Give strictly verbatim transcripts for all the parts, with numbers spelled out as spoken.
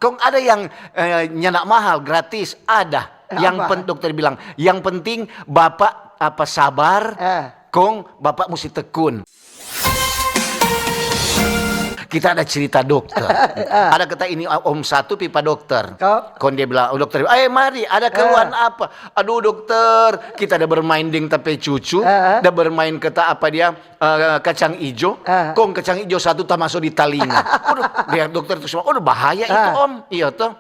Kong ada yang eh, nyanda mahal, gratis, ada. Yang pen, dokter bilang, yang penting bapak apa sabar, kong bapak musti tekun. Kita ada cerita dokter. Ada kata ini om satu pi pa dokter. Kong dia bilang, oh, dokter, eh mari, ada keluhan apa? Aduh dokter, kita ada bermain deng ta pe cucu, ada bermain kata apa dia, eh, kacang ijo, kong kacang ijo satu tamaso di talinga. Waduh, dia dokter tu semua, waduh bahaya itu om. Iya toh.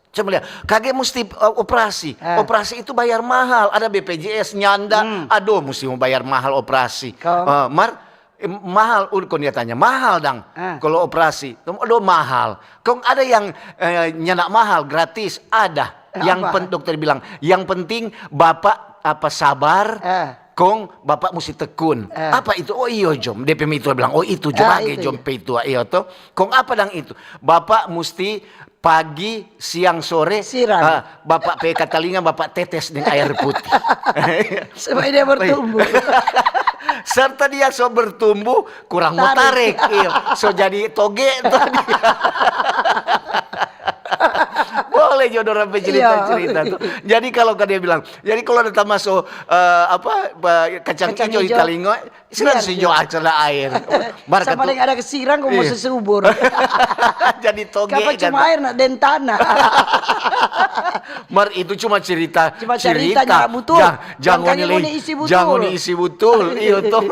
Coba lihat, kage musti eh, operasi. Operasi itu bayar mahal, ada B P J S nyanda. Aduh, musti mo bayar mahal operasi. Eh, mar eh, mahal, uh, kong dia tanya, mahal dang kalau operasi. Aduh, mahal. Kong ada yang eh, nyanda mahal, gratis, ada. Yang pen, dokter bilang, yang penting bapak apa sabar, kong bapak musti tekun. Apa itu? Oh iyo jom. D P mitua bilang, oh itu jom age jom pe itu, iyo to. Kong apa dang itu? Bapak musti pagi, siang, sore, siram. Ah, bapak pe katalinga bapak tetes deng air putih. Supaya dia bertumbuh. Serta dia so bertumbuh, kurang mau tarik, iyo. So jadi toge tadi. Boleh jo dorang pe cerita-cerita tuh. Jadi kalau dia bilang, jadi kalau ada tamaso eh, apa kacang, kacang ijo di talinga, sirang si jo acara air. Mar sama deng ada kesirang kok mau sesubur. Jadi toge kan. Kapa cuma air nak den tanah. Mar itu cuma cerita, cuma cerita, cerita. Jangan butul. Jangan ngoni isi butul. Jangan ngoni isi butul. Iyo toh.